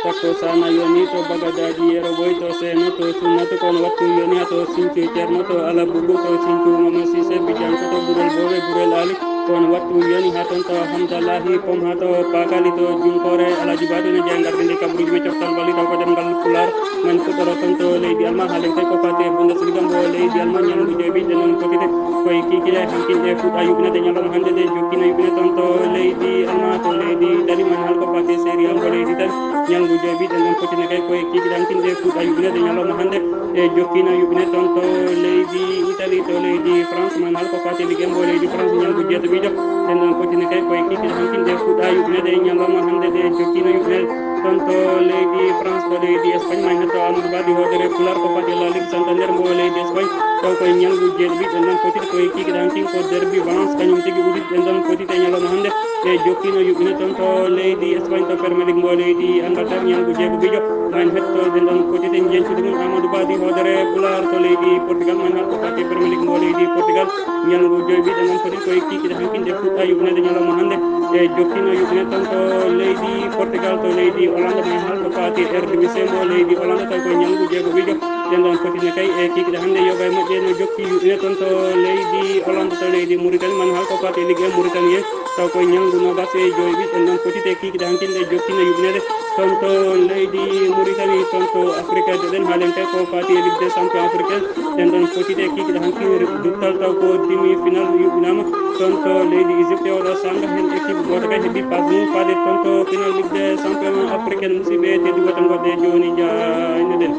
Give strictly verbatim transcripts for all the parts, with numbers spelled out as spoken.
Ko sana yoni to Bagadadi yero boy to seno to sunnatu kon wattu yoni ha to sintu cerno to ala bugu to sintu mama sise bijanko to burel bobe burel ali kon wattu yoni ha ton to hamdalahi pom ha to pakali to junkore alaji badu ne jangar dindi kabruji be coftal bali to ko dem gal pular man futoro ton to leydi alma halen kay ko fati e Bundesliga mbo leydi alma ñalngu joy ɓiɗɗe non potide koye kikile hankinde fuɗa yuɓinade ñalawma hande de jokkina yuɓine ton to leydi alma to leydi dali man hal ko fati e série am ko leydi dali ñalngu joy ɓiɗɗe non potine kay koye kikile hankinde fuɗa yuɓinade ñalawma hande e jokkina yuɓine ton to leydi Italie to leydi France man hal ko fati ligue mbo leydi France ñalngu jeeto ɓijo ɗen ɗon potine kay koye kikile hankinde fuɗa yuɓinade ñalawma hande de jokkina yuɓinade ton to leydi France to leydi Espagne man hetto Amadou Badi hodere pular ko fati la ligue Santander mbo leydi Espagne taw koye ñalngu jeeɗiɗi ɗen ɗon potiti koye kikile hankin ko derbi Valence kañum tigi udit ɗen ɗon potite ñalawma hande e jokkino yuɓine ton to leydi Espagne to Premier League mbo leydi Angleterre ñalngu jeego bijo man hetto ɗen ɗon potite jencude mum Amadou Badi hodere pular to leydi Portugal man hal ko fati Premier League mbo leydi Portugal ñalngu joy ɓiɗɗe ɗon foti koye kikile hankin ɗe fuɗɗa yuɓinede ñalawma hande e jokkino yuɓine ton to leydi Portugal to leydi Hollande man hal ko fati Eredivisie mbo leydi Hollande taw koye ñalngu jeego bijo ɗen ɗon fotine kay e kikɗe hande yoga e moƴƴe no jokki yuɓine ton to leydi Hollande to leydi Mauritanie man hal ko fati ligue Mauritanie taw koye ñalngu nogas e joy ɓiɗɗen ɗon fotite kikɗe hankinde jokkino yuɓinede ton to leydi Mauritanie ton to Afrique de ɗen haalen kay ko fati e ligue des champions africain ɗen ɗon fotite kikɗe hankin duttal taw ko demi final yuɓinama ton to leydi Égypte oɗo sanga hen équipe goto kay heɓi passe mum faade ton to final ligue des champions africaine musiɓe teddugo tan goɗɗe joni jaynoɗen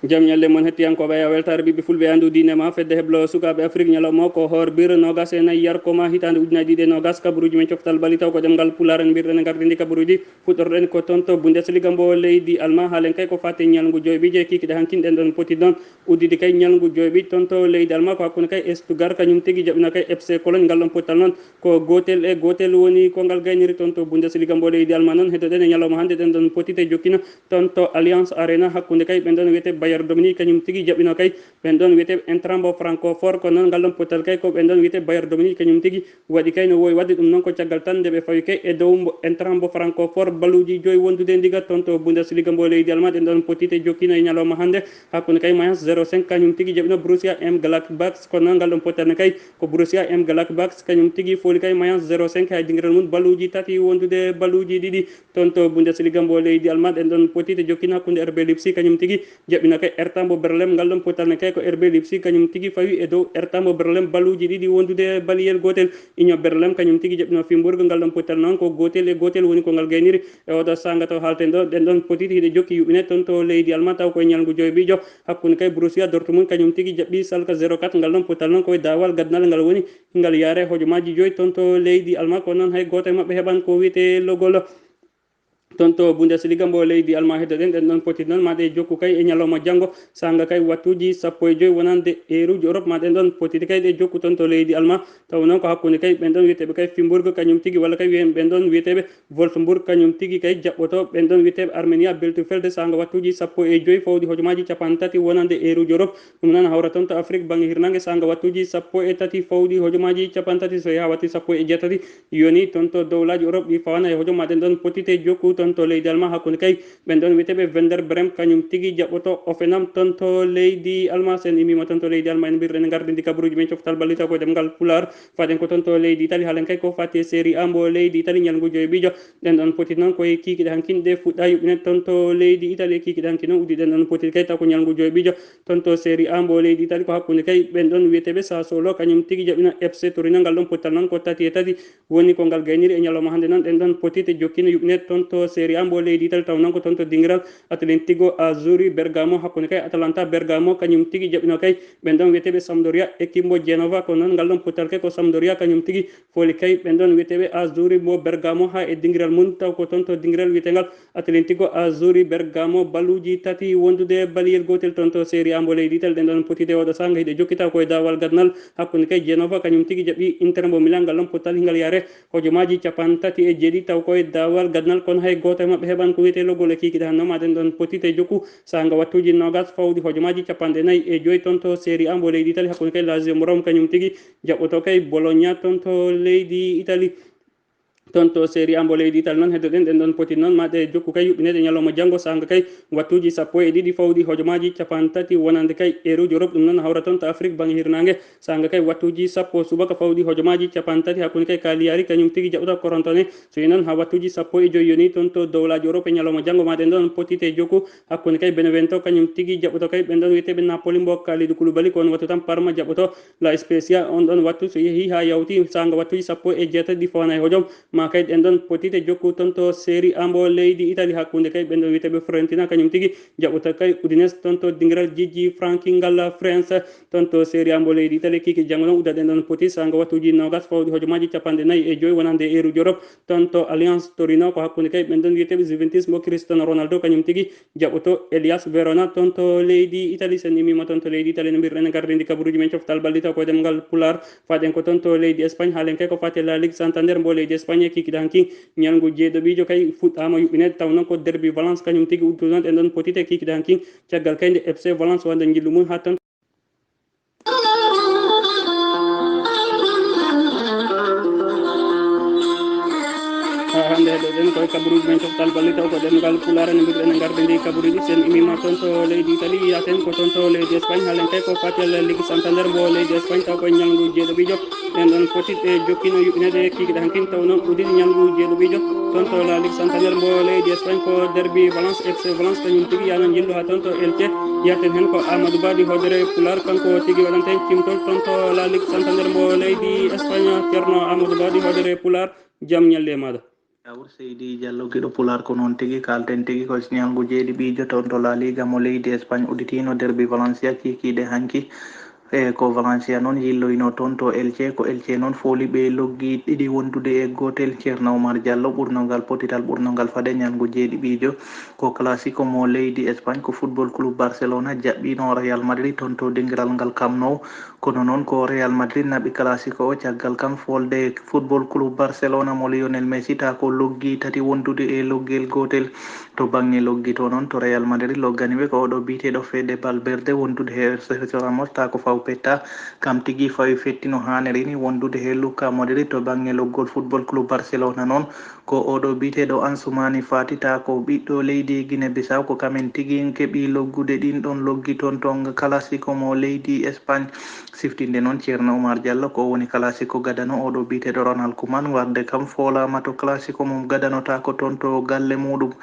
jam ñalle mon hettiyankoɓe a weltare ɓiɓɓe fulɓe andu diine ma fedde heblo sukaɓe afrique ñalawma ko horbir nogas e nayi yarkoma hitande ujunnaji ɗiɗi e nogas kabaruji men coftal bali taw ko ɗemgal pular en mbirɗen e gardidi kabaruji fuɗɗorɗen ko toon to Bundesliga mbo leydi Alma. Haalen kay ko fate ñalngu joyɓije kikiɗe hankinɗen ɗon poti ɗon uddidi kay ñalngu joyɓi toon to leydi Alma ko hakkunde kay Stuttgart kañum tigi jaɓɓina kay F C Cologne. Ngal ɗon pottal noon ko gootel e gootel woni ko ngal gayniri toon to Bundesliga mbo leydi Alma. Noon heddoɗen e ñalawma hannde ɗen ɗon potite jokkino toon to Allianz Arena hakkunde kay ɓen ɗon wiyete Bayern Domini kañum tigi jaɓɓino kay ɓen ɗon wiyete Entrambo Francfort. Ko noon ngal ɗon pottal kay ko ɓen ɗon wiyete Bayern Domini kañum tigi waɗi kay no wowi waɗde ɗum noon ko caggal tan nde ɓe fawi kay e dow mbo Entrambo Francfort balluuji joyi wondude ndiga toon to Bundesliga mbo leydi Alma. Ɗen ɗon potite jokkino e ñalawma hannde hakkunde kay Mayence zéro cinq kañum tigi jaɓino Borussia M Gladbach. Kono noon ngal ɗon pottal ne kay ko Borussia M Gladbach kañum tigi fooli kay Mayence zéro cinq hay dingiral mum balluuji tati wondude balluuji ɗiɗi toon to Bundesliga mbo leydi Alma. Ɗen ɗon potite jokkino hakkunde R B Leipzig kañum tigi jaɓɓino kay Erta mbo Berlem. Ngal ɗon pottal ne kay ko R B Leipzig kañum tigi fawi e dow Erta mbo Berlem balluuji ɗiɗi wondude baliyel gootel. Union Berlem kañum tigi jaɓɓino Freiburg. Ngal ɗon pottal noon ko gootel e gootel woni ko ngal gayniri e oɗo saanga taw haalten ɗo. Ɗen ɗon potiti hiɗe jokki yuɓɓine toon to leydi Alma taw koye ñalngu joyɓijo hakkunde kay Borussia Dortmund kañum tigi jaɓɓi Schalke zéro quatre. Ngal ɗon pottal noon koye daawal gadnal ngal woni ngal yaare hojomaaji joyi toon to leydi Alma. Ko noon hay gooto e maɓɓe heɓan ko wiyete logol toon to Bundesliga mbo leydi Alma. Heddoɗen ɗen ɗon poti noon ma ɗe jokku kay e ñalawma janngo saanga kay wattuuji sappo e joyi wonande eeruuji Europe ma ɗen ɗon potiti kay ɗe jokku toon to leydi Alma. Taw noon ko hakkunde kay ɓen ɗon wiyeteeɓe kay Freiburg kañum tigi walla kay wiyen ɓen ɗon wiyeteeɓe Wolfsburg kañum tigi kay jaɓɓoto ɓen ɗon wiyeteeɓe Armenia Bielefeld saanga wattuuji sappo e joyi fawdi hojomaaji capanɗe tati wonande eeruuji Europe. Ɗum noon hawra toon to Afrique bannge hirnaange saanga wattuuji sappo e tati fawdi hojomaaji capanɗe tati so yaha watti sappo e jeetati. Yoni toon to dowlaaji Europe ɗi fawana e hojom ma ɗen ɗon potite jokku toon to leydi Alma hakkunde kay ɓen ɗon wiyeteeɓe Werder Bremen kañum tigi jaɓɓoto Hoffenheim toon to leydi Alma. Sen imima toon to leydi Alma en mbirɗen gardidi kabaruuji men coftal ballita ko e ɗemngal Pulaar. Faɗen ko toon to leydi Italie haalen kay ko fati e Serie A mbo leydi Italie ñalngu joyɓijo. Ɗen ɗon poti noon koye kikiɗe hankinɗe fuɗɗa yuɓɓinede toon to leydi Italie kikiɗe hanki noon uddi ɗen ɗon poti kay taw ko ñalngu joyɓijo toon to Serie A mbo leydi Italie ko hakkunde kay ɓen ɗon wiyeteeɓe Sassuolo kañum tigi jaɓɓino F C Torino. Ngal ɗon pottal noon ko tati e tati woni ko ngal gayniri e ñalawma hannde noon. Ɗen ɗon potite jokkino yuɓɓinede toon to Serie A mbo leydi Italie taw noon ko toon to dingiral Atlético Azzurri Bergamo hakkunde kay Atalanta Bergamo kañum tigi jaɓɓino kay ɓen ɗon wiyeteeɓe Sampdoria équipe mbo Genova. Ko noon ngal ɗon pottal kay ko Sampdoria kañum tigi fooli kay ɓen ɗon wiyeteeɓe Azzurri mbo Bergamo haa e dingiral mum taw ko toon to dingiral wiyetengal Atlético Azzurri Bergamo balluuji tati wondude baliyel gootel toon to Serie A mbo leydi Italie. Ɗen ɗon potite oɗo saanga hiɗe jokkita koye daawal gadnal hakkunde kay Genova kañum tigi jaɓɓi Inter mbo Milan. Ngal ɗon pottal hingal yaare hojomaaji capanɗe tati e jeeɗiɗi taw koye daawal gadnal kono hay Gooto e maɓɓe heɓan ko wiyetee loggol e kiikiiɗe hannde o, ma ɗen ɗon potite jokku saanga wattuuji noogas fawɗi hojomaaji cappanɗe nayi e joy toon to Serie A mbo leydi Italie, hakkunde kay Lazio mbo Rome kañum tigi jaɓɓoto kay Bologna toon to leydi Italie. Toon to Serie A mbo leydi Italie noon, heddoɗen ɗen ɗon potite noon, ma ɗe jokku kay yuɓɓineede ñalawma janngo, saanga kay wattuuji sappo e ɗiɗi fawɗi hojomaaji cappanɗe tati wonande kay eeruuji Europe, ɗum noon hawra toon to Afrique bannge hirnaange. Saanga kay wattuuji sappo subaka fawɗi hojomaaji cappanɗe tati hakkunde kay Cagliari kañum tigi jaɓɓoto Crotone. So yi noon haa wattuuji sappo e joy yoni toon to dowlaaji Europe ñalawma janngo, ma ɗen ɗon potite jokku hakkunde kay Benevento kañum tigi jaɓɓoto kay ɓen ɗon wiyeteeɓe Napoli mbo Kalidou Koulibaly, ko on wattu tan Parma jaɓɓoto La Spezia on ɗon wattu. So yehii haa yawti saanga wattuuji sappo e jeetati ɗi fawana e hojom, ma kay ɗen ɗon potite jokku toon to Serie A mbo leydi Italie hakkunde kay ɓen ɗon wiyeteeɓe Fiorentina kañum tigi jaɓɓoto kay Udinese toon to dingiral jijji Franki ngal France. Toon to Serie A mbo leydi Italie, kiikiiɗe janngo noon uddaɗen ɗon potite saanga wattuuji noogas fawɗi hojomaaji cappanɗe nayi e joy wonande eeruuji Europe. Toon to Allianz Torino, ko hakkunde kay ɓen ɗon wiyeteeɓe Juventus mbo Cristiano Ronaldo kañum tigi jaɓɓoto Hellas Verona toon to leydi Italie. So en immiima toon to leydi Italie, no mbiyruɗen e gardindi kabaruuji men coftal balɗe taw ko e ɗemngal Pulaar. Faaɗen ko toon to leydi Espagne, haalen kay ko faati e La Ligue Santander mbo leydi Espagne, kiikiiɗe hanki ñalngu jeeɗiɗo ɓiijo kay fuɗɗaama yuɓɓineede, taw noon ko derbi Valence kañum tigi udduno ɗen ɗon potite kiikiiɗe hanki, caggal kay nde F C Valence waɗde njillu mum haa toon. Haa hannde heɗoɗen koye kabaruuji men coftal balɗe taw ko ɗemngal Pulaar, no mbiyruɗen e gardindi kabaruuji. So en immiima toon to leydi Italie, yaaten ko toon to leydi Espagne, haalen kay ko faati e La Ligue Santander mbo leydi Espagne, taw koye ñalngu jeeɗiɗo ɓiijo ɗen ɗon potite jokkiino yuɓɓineede kiikiiɗe hankin, taw noon udditii ñalngu jeeɗiɗo ɓiijo. Toon to La Ligue Santander mbo leydi Espagne ko derbi Valence, F C Valence kañum tigi yaano njillu haa toon to Elche. Yaaten heen ko Amadou Badi Hodere Pulaar, kanko tigi waɗanta en cimtol toon to La Ligue Santander mbo leydi Espagne. Ceerno Amadou Badi Hodere Pulaar, jam ñalle e maaɗa. Yaawur Seydi Diallo, giɗo Pulaar, ko noon tigi kaalten tigi. Ko ñalngu jeeɗiɗo ɓiijo toon to La Liga mo leydi Espagne udditiino derbi Valencia kiikiiɗe hanki. E ko Valencia noon yilloyno toon to Elche, ko Elche noon fooli ɓe loggi ɗiɗi wondude e gootel. Ceerno Oumar Diallo, ɓurnongal potital, ɓurnongal faade ñalngu jeeɗiɗo ɓiijo, ko Clasico mo leydi Espagne, ko Football Club Barcelona jaɓɓiino Real Madrid toon to dingiral ngal Camp Nou. Kono noon ko Real Madrid naɓi Clasico o, caggal kam foolde Football Club Barcelona mo Lionel Messi, ta ko loggi tati wondude e loggel gootel. To bannge loggi to noon, to Real Madrid loggani ɓe ko oɗo biyeteeɗo Fede Valverde wondude he Sergio Ramos, ta ko faw petta, kam tigi fawi fettino haaniri ni wondude he Luka Modric. To bannge loggol Football Club Barcelona noon, ko oɗo biyeteeɗo Ansoumani Fati, ta ko ɓiɗɗo leydi Guinée Bissau, ko kamen tigi keɓi loggude ɗin ɗon loggi toon to Clasico mo leydi Espagne. Siftinde noon, Ceerno Oumar Diallo, ko woni Clasico gadano oɗo biyeteeɗo Ronald Koeman, warde kam foolaama to Clasico mum gadano ta ko toon to galle muɗum.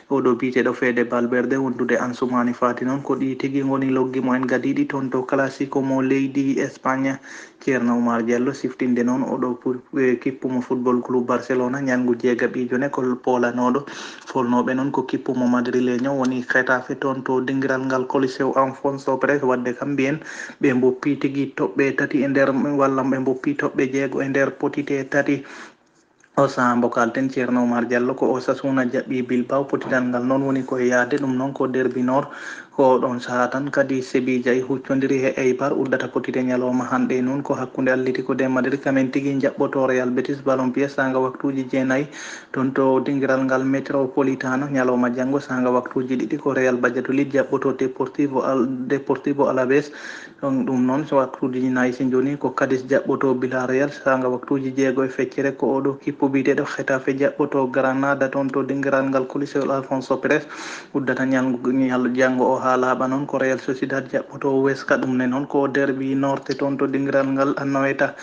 Oɗo biyeteeɗo Fede Valverde wondude Ansoumani Fati noon, ko ɗi tigi ngoni loggi mo en gadiiɗi toon to Clasico mo leydi Espagne. Ceerno Oumar Diallo, siftinde noon oɗo pu-, e kippu mo Football Club Barcelona, ñalngu jeegaɓiijo ne ko poolanooɗo. Foolnooɓe noon ko kippu mo Madrileño woni Getafe toon to dingiral ngal Coliseo Alfonso Pérez, wadde kam mbiyen ɓe mboppi tigi toɓɓe tati e nder, walla ɓe mboppi toɓɓe jeego e nder potite tati. O sahaa mbo kaalten, Ceerno Oumar Diallo, ko Osasuna jaɓɓi Bilbao, potital ngal noon woni ko e yahde, ɗum noon ko derbi noor. Ko oɗon sahaa tan kadi Sevilla e huccondiri he Eibar, uddata potite ñalawma hannde noon ko hakkunde Atlético de Madrid, kamen tigi jaɓɓoto Real Betis Balompié saanga waktuuji jeenayi, toon to dingiral ngal Metropolitano. Ñalawma janngo saanga waktuuji ɗiɗi ko Real Valladolid jaɓɓoto Deportivo Al-, Deportivo Alaves. Ɗum, ɗum noon, so waktuuji nayi si njonii, ko Cadiz jaɓɓoto Villarreal, saanga waktuuji jeego e feccere, ko oɗo kippu biyeteeɗo Getafe jaɓɓoto Granada toon to dingiral ngal Coliseo Alfonso Pérez. Uddata ñalngu, ñal-, janngo o haa laaɓa noon, ko Real Sociedad jaɓɓoto Huesca, ɗum ne noon ko derbi norte toon to dingiral ngal Anoeta.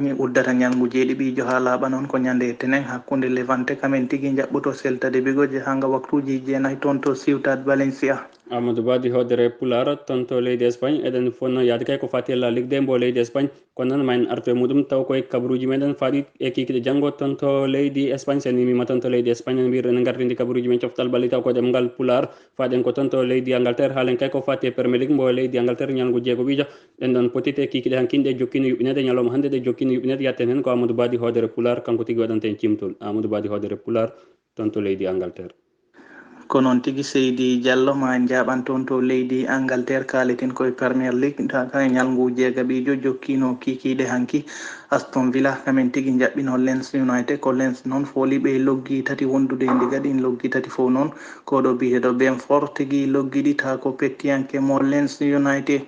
Ñi uddata ñalngu jeeɗiɗo ɓiijo haa laaɓa noon, ko ñande tenen hakkunde Levante, kamen tigi jaɓɓoto Celta de Vigo, jahaanga waktuuji jeenayi toon to Ciudad Valencia. Amadou Badi Hodere Pulaar, toon to leydi Espagne, eɗen fonnoo yahde kay ko faati e La Ligue de mbo leydi Espagne. Kono noon, ma en artu e muɗum, taw koye kabaruuji meɗen faaɗi e kiikiiɗe janngo toon to leydi Espagne. So en immiima toon to leydi Espagne, no mbiyruɗen, en ngartindi kabaruuji men coftal balɗe taw ko ɗemngal Pulaar. Faaɗen ko toon to leydi Angleterre, haalen kay ko faati e Premier League mbo leydi Angleterre, ñalngu jeego ɓiijo. Ɗen ɗon potite e kiikiiɗe hankin ɗe jokkiino yuɓɓineede, ñalawma hannde ɗe jokkiino yuɓɓineede. Yaatten heen ko Amadou Badi Hodere Pulaar, kanko tigi waɗanta en cimtol. Amadou Badi Hodere Pulaar, toon to leydi Angleterre. Ko noon tigi, Seydi Diallo, ma en njaaɓan toon to leydi Angleterre, kaaleten koye Premier League. Ka ñalngu jeegaɓiijo jokkiino kiikiiɗe hanki, Aston Villa kamen tigi njaɓɓino Leeds United. Ko Leeds noon fooli ɓe loggi tati wondude e ndiga, ɗin loggi tati fof noon ko ɗo biyeteeɗo Brentford tigi loggi ɗi, taa ko pettiyanke mo Leeds United.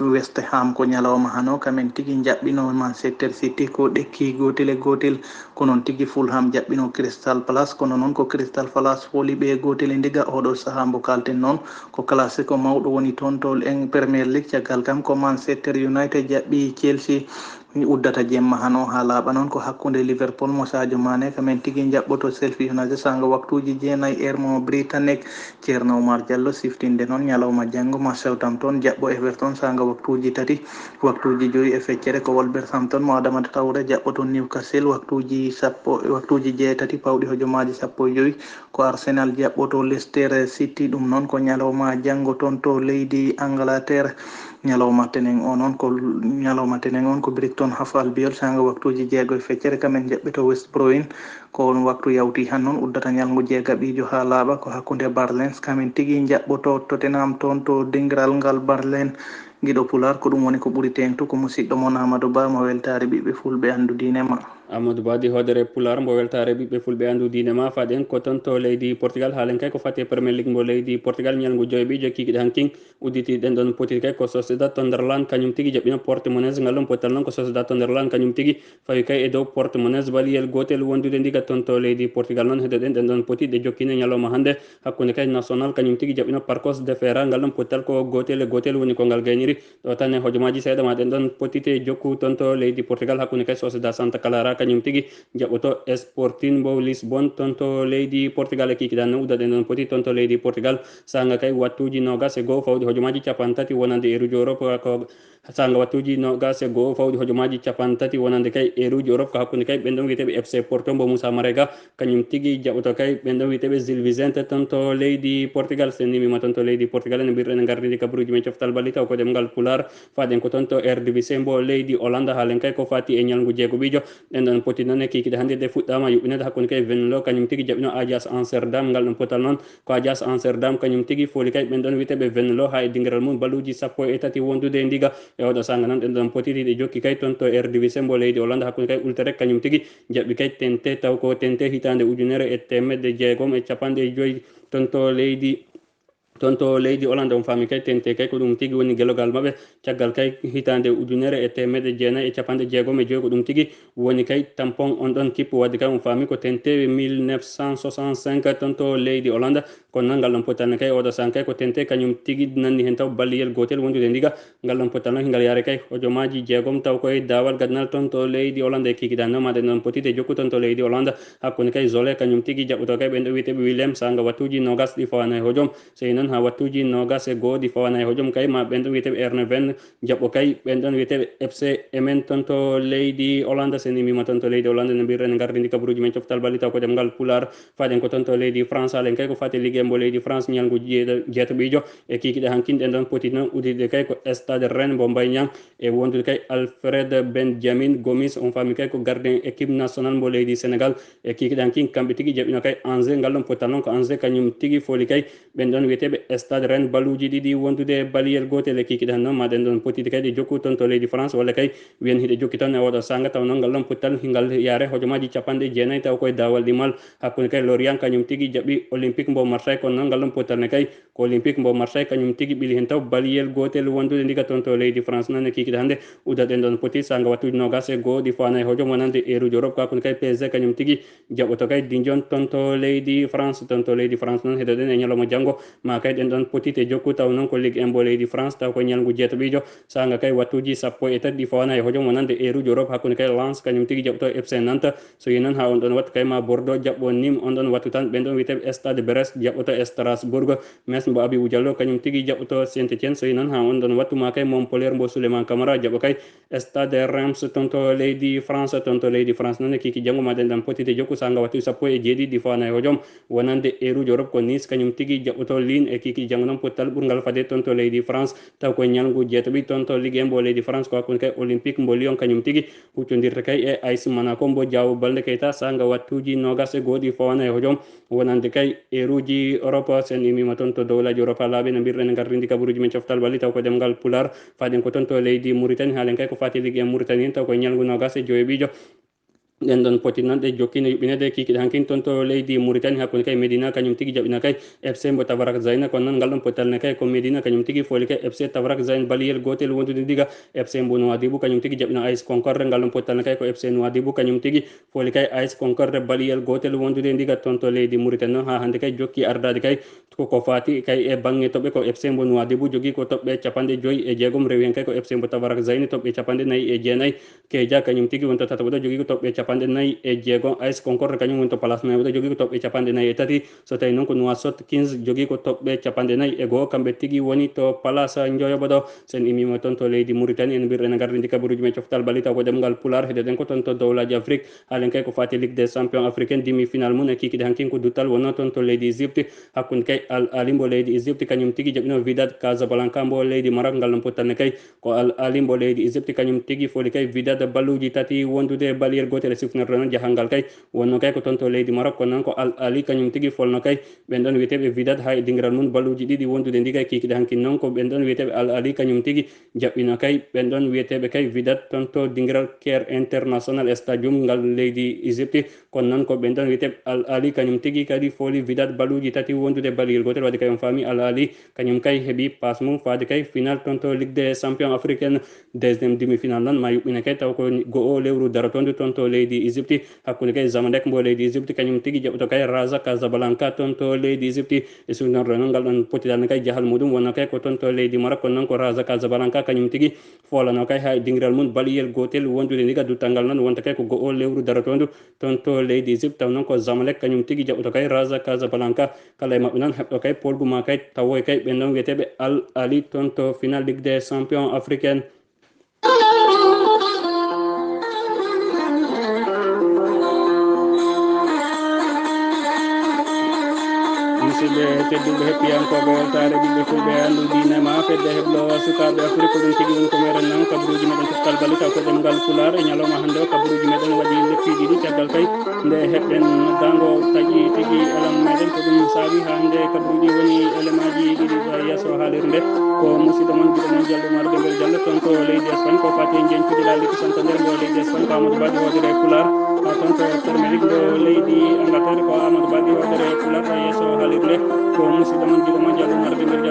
West Ham ko ñalawma hano kamen tigi njaɓɓino Manchester City ko ɗekki gootel e gootel. Ko noon tigi Fulham jaɓɓino Crystal Palace, kono noon ko Crystal Palace fooli ɓe gootel e ndiga. Oɗo sahaa mbo kaalten noon ko classico mawɗo woni toon to en Premier League. Caggal kam ko Manchester United jaɓɓi Chelsea. Mi uddata jemma hano haa laaɓa noon ko hakkunde Liverpool mo Sadio Mane kamen tigi njaɓɓoto Sheffield United saanga waktuuji jeenayi heure mo Britannique. Ceerno Oumar Diallo siftinde noon ñalawma janngo ma Southampton jaɓɓo Everton saanga waktuuji tati, waktuuji joyi e feccere ko Wolverhampton mo Adama Traoré jaɓɓoto Newcastle waktuuji sappo, waktuuji jeetati pawɗi hojomaaji sappo e joyi ko Arsenal jaɓɓoto Leicester City. Ɗum noon ko ñalawma janngo toon to leydi Angleterre. Ñalawma tenen o noon ko, ñalawma tenen on ko Brighton Hove Albion saanga waktuuji jeego e feccere kamen jaɓɓoto West Brom. Ko on waktu yawti han noon uddata ñalngu jeegaɓiijo haa laaɓa ko hakkunde Burnley kamen tigi njaɓɓoto Tottenham toon to dingiral ngal Burnley. Giɗo Pulaar, ko ɗum woni ko ɓuri teeŋtu, ko musiɗɗo mon Amadou Ba mo weltaare ɓiɓɓe fulɓe anndu diine ma. Amadou Ba di hoodere Pulaar mbo weltaare ɓiɓɓe fulɓe anndu diine ma. Faɗen ko toon to leydi Portugal, haalen kay ko fati e Premier League mbo leydi Portugal, ñalngu joyɓiijo kiikiɗe hankin udditi ɗen ɗon poti kay ko Sociedad Tonderland kañum tigi jaɓɓino Portimonense. Ngal ɗon potal noon ko Sociedad Tonderland kañum tigi fawi kay e dow Portimonense baliyel gootel wondude ndiga toon to leydi Portugal. Noon heɗoɗen ɗen ɗon poti ɗe jokkine ñalawma hannde hakkunde kay National kañum tigi jaɓɓino Parcos de Ferra. Ngal ɗon potal ko gootel e gootel woni ko ngal gayniri. Ɗo tan e hojomaaji seeɗa ma ɗen ɗon potite jokku toon to leydi Portugal hakkunde kay Sociedad Santa Clara kañum tigi jaɓɓoto Sporting mbo Lisbon toon to leydi Portugal. E kiikiɗe hannde uddaɗen ɗon poti toon to leydi Portugal. Saanga kay wattuuji noogas e goo fawɗi hojomaaji cappanɗe tati wonande eeruji Europe ko saanga wattuuji noogas e goo fawɗi hojomaaji cappanɗe tati wonande kay eeruji Europe ko hakkunde kay ɓen ɗon wiyeteeɓe F C Porto mbo Moussa Marega. Kañum tigi jaɓoto kay ɓen ɗon wiyeteeɓe Gil Vicente toon to leydi Portugal. Sen nimima toon to leydi Portugal ene mbirɗen e gardidi kabaruuji men coftal balli taw ko ɗemngal Pulaar. Faɗen ko toon to R D V C mbo leydi Hollande, haalen kay ko fati e ñalngu jeegoɓiijo. Ɗen ɗon poti noon e kiikiɗe hannde ɗe fuɗɗaama yuɓɓinede hakkunde kay Venlo kañum tigi jaɓɓino Ajax Amsterdam. Ngal ɗon potal noon ko Ajax Amsterdam kañum tigi fooli kay ɓen ɗon wiyeteeɓe Venlo haa e dingiral mum balluuji sappo e tati wondude e ndiga. E oɗo saanga noon ɗen ɗon potiti ɗe jokki kay toon to R D V C mbo leydi Hollande hakkunde kay Utrecht kañum tigi jaɓɓi kay T N T taw ko T N T hitaande ujunere e teemedde jeegom e cappanɗe joyi toon to leydi, toon to leydi Hollande. On faami kay T N T kay ko ɗum tigi woni gelogal maɓɓe caggal kay hitaande ujunere e teemedde jeenayi e cappanɗe jeegom e joyi ko ɗum tigi woni kay tampon on ɗon kippu. Wadde kay on faami ko T N T mille neuf cent soixante-cinq toon to leydi Hollande. Kono noon ngal ɗon potal ne kay oɗo saanga kay ko T N T kañum tigi nanni heen taw balliyel gootel wondude ndiga. Ngal ɗon potal noon hingal yaare kay hojomaaji jeegom taw koye daawal gaddanal toon to leydi Hollande. E kiikiɗe hannde o ma ɗen ɗon potite jokku toon to leydi Hollande hakkunde kay Zwolle kañum tigi jaɓɓoto kay ɓen ɗo wiyeteeɓe Willem saanga wattuuji noogas ɗi fawaana e hojom. So yi noon haa wattuuji noogas e goo ɗi fawaana e hojom kay ma ɓen ɗo wiyeteeɓe Heerenveen jaɓɓo kay ɓen ɗon wiyeteeɓe F C Emmen toon to leydi Hollande. Sen nimima toon to leydi Hollande no mbirɗen gardidi kabaruuji men coftal balli taw ko ɗemngal Pulaar. Faɗen ko toon to leydi France, haalen kay ko fati Ligue un mbo leydi France ñalngu jeeɗa-, jeetaɓiijo. E kiikiɗe hankin ɗen ɗon poti noon udditde kay ko Stade Rennes mbo Mbaye Niang e wondude kay Alfred Benjamin Gomis, on faami kay ko gardien équipe national mbo leydi Sénégal. E kiikiɗe hankin kamɓe tigi jaɓɓino kay Angers, ngal ɗon potal noon ko Angers kañum tigi fooli kay ɓen ɗon wiyeteeɓe Stade Rennes baluuji ɗiɗi wondude e baliyel gootel. E kiikiɗe han noon ma ɗen ɗon potiti kay ɗe jokku toon to leydi France walla kay wiyen hiɗe jokki toon e oɗo saanga taw noon ngal ɗon pottal hingal yaare hojomaaji cappanɗe jeenayi taw koye daawal ɗimal hakkunde kay Lorient kañum tigi jaɓɓi Olympique mbo Marseille. Kono noon ngal ɗon pottal ne kay ko Olympique mbo Marseille kañum tigi ɓili heen taw baliyel gootel wondude ndiga toon to leydi France. Noon e kiikiɗe hannde uddaɗen ɗon poti saanga wattuuji noogas e goo ɗi fawaana e hojom wonande eeruji Europe ko hakkunde kay P S G kañum tigi jaɓɓoto kay Dijon toon to leydi France. Toon to leydi France noon heɗoɗen e ñalawma janngo ma kay ɗen ɗon potite jokku taw noon ko Ligue un mbo leydi France taw ko ñalngu jeetaɓiijo. Saanga kay wattuuji sappo e tati ɗi fawaana e hojom wonande eeruji Europe hakkunde kay Lens kañum tigi jaɓɓoto F C Nantes. So yi noon haa on ɗon wattu kay ma Bordeaux jaɓɓo Nîmes, on ɗon wattu tan ɓen ɗon wiyeteeɓe Stade Brest jaɓɓoto Strasbourg. Metz mbo Abibou Diallo kañum tigi jaɓɓoto Saint-Étienne. So yi noon haa on ɗon wattu ma kay Montpellier mbo Souleymane Camara jaɓɓo kay Stade Reims toon to leydi France. Toon to leydi France noon e kiikiɗe janngo ma ɗen ɗon potite jokku saanga wattuuji sappo e jeeɗiɗi ɗi fawaana e hojom wonande eeruji Europe ko Nice kañum tigi jaɓɓoto Lille. E Kiikiiɗe janngo noon, pottal ɓurngal fade toon to leydi France, taw ko ñalngu jeetaɓi toon to Ligue un mbo leydi France, ko hakkunde kay Olympique mbo Lyon kañum tigi huccondirta kay e A S Monaco mbo Diao Baldé Keita, saanga wattuuji noogas e go'o ɗi fawaani e hojom wonande kay eeruuji Europe. So en immiima toon to dowlaaji Europe laaɓi, no mbiyruɗen, en ngartiri kabaruuji men coftal ɓalli, taw ko ɗemngal Pulaar. Faaɗen ko toon to leydi Mauritanie, haalen kay ko faati Ligue un Mauritanie, taw ko e ñalngu noogas e joweeɓiijo. Ɗeen ɗoon poti noon ɗe jokki no yuɓɓineede kiikiiɗe hankin toon to leydi Mauritanie, hakkunde kay Médina kañum tigi jaɓɓina kay F C mbo Tabarak Zaïne. Kono noon ngal ɗoon pottal ne kay ko Médina kañum tigi fooli kay F C Tabarak Zaïne baliyel gootel wondude ndiga. F C mbo Nouadhibou kañum tigi jaɓɓina A S Concorde. Ngal ɗoon pottal ne kay ko F C Nouadhibou kañum tigi fooli kay A S Concorde baliyel gootel wondude ndiga. Toon to leydi Mauritanie noon, haa hannde kay jokki ardaade kay ko, ko faati kay e baŋŋe toɓɓe, ko F C mbo Nouadhibou jogii ko toɓɓe capanɗe joy e jeegom, rewi heen kay ko F C mbo Tabarak Zaïne toɓɓe capanɗe nayi e jeenayi. Keja kañum tigi woni to tataɓo ɗo, jogii ko toɓɓe capanɗe nayi e jeego. A S Concorde kañum woni to place nayaɓo ɗo, jogii ko toɓɓe capanɗe nayi e tati. So tawii noon ko Nouakchott Quinze jogii ko toɓɓe capanɗe nayi e go'o, kamɓe tigi woni to place njoyaɓo ɗo. So en immiima toon to leydi Mauritanie, en mbiyruɗen, en ngartiri kabaruuji men coftal ɓalli, taw ko ɗemngal Pulaar, heɗoɗen ko toon to dowlaaji Afrique. Haalen kay ko faati Ligue des Champions africaine, demi-finale mum e kiikiiɗe hankin ko duttal wonnoo toon to leydi Égypte, hakkunde kay Al Ahly mbo leydi Égypte kañum tigi jaɓɓino Wydad Casablanca mbo leydi Maroc. Ngal ɗoon pottal ne kay ko Al Ahly mbo leydi Égypte kañum tigi fooli kay Wydad balluuji tati wondude baliyel gootel. E siftinorde noon, jahal ngal kay wonnoo kay ko toon to leydi Maroc, kono noon ko Al Ahly kañum tigi folnoo kay ɓeen ɗoon wiyeteeɓe Wydad haa e dingiral mum balluuji ɗiɗi wondude ndiga. E kiikiiɗe hankin noon, ko ɓeen ɗoon wiyeteeɓe Al Ahly kañum tigi jaɓɓino kay ɓeen ɗoon wiyeteeɓe kay Wydad toon to dingiral Caire International Stadium ngal leydi Égypte. Kono noon ko ɓeen ɗoon wiyeteeɓe Al Ahly kañum tigi kadi fooli Wydad balluuji tati wondude baliyel gootel. Waɗde kay on faami Al Ahly kañum kay heɓi paas mum faade kay final toon to Ligue des Champions africaine. Deuxième demi-finale noon ma yuɓɓine kay, taw ko go'o lewru darotoondu toon to leydi Égypte, hakkunde kay Zamalek mbo leydi Égypte kañum tigi jaɓɓoto kay Raja Casablanca toon to leydi Égypte. E siftinorde noon, ngal ɗoon pottital ne kay jahal muɗum wonnoo kay ko toon to leydi Maroc, kono noon ko Raja Casablanca kañum tigi foolanoo kay haa e dingiral mum baliyel gootel wondude ndiga. Duttal ngal noon wonta kay ko go'o lewru darotoondu toon to leydi Égypte, taw noon ko Zamalek kañum tigi jaɓɓoto kay Raja Casablanca. Kala e maɓɓe noon heɓɗo kay poolgu ma kay tawoy kay ɓeen ɗoon wiyeteeɓe Al Ahly toon to final Ligue des Champions africaine. Musidɓe tedduɓe, hettiyankooɓe weltaare ɓiɓɓe fulɓe, anndu diine ma fedde heblo sukaaɓe Afrik, ko ɗum tigi woni ko meɗen nan kabaruuji meɗen coftal ɓalli, taw ko ɗemngal Pulaar. E ñalawma hannde o, kabaruuji meɗen waɗi leppi ɗiɗi, caggal kay nde heɓɗen noddaango taƴi tigi elam meɗen, ko ɗum saabi haa hannde kabaruuji woni elemaaji ɗiɗi ɗo e yeeso haalirde nde. Ko musidɗo mon, giɗo mon, Jallo Umar Dembel Jallo, toon to leydi Espagne, ko faati e njeñcude laaliki Santander mbo leydi Espagne, ko Amadou Badi hoodere e Pulaar. Haa toon to Termelik mbo leydi Angleterre, ko Amadou Badi hoodere e Pulaar ɗo e yeeso haalirde nde. Ko musidɗo mon, giɗo mon, Jallo Umar Dembel Jallo.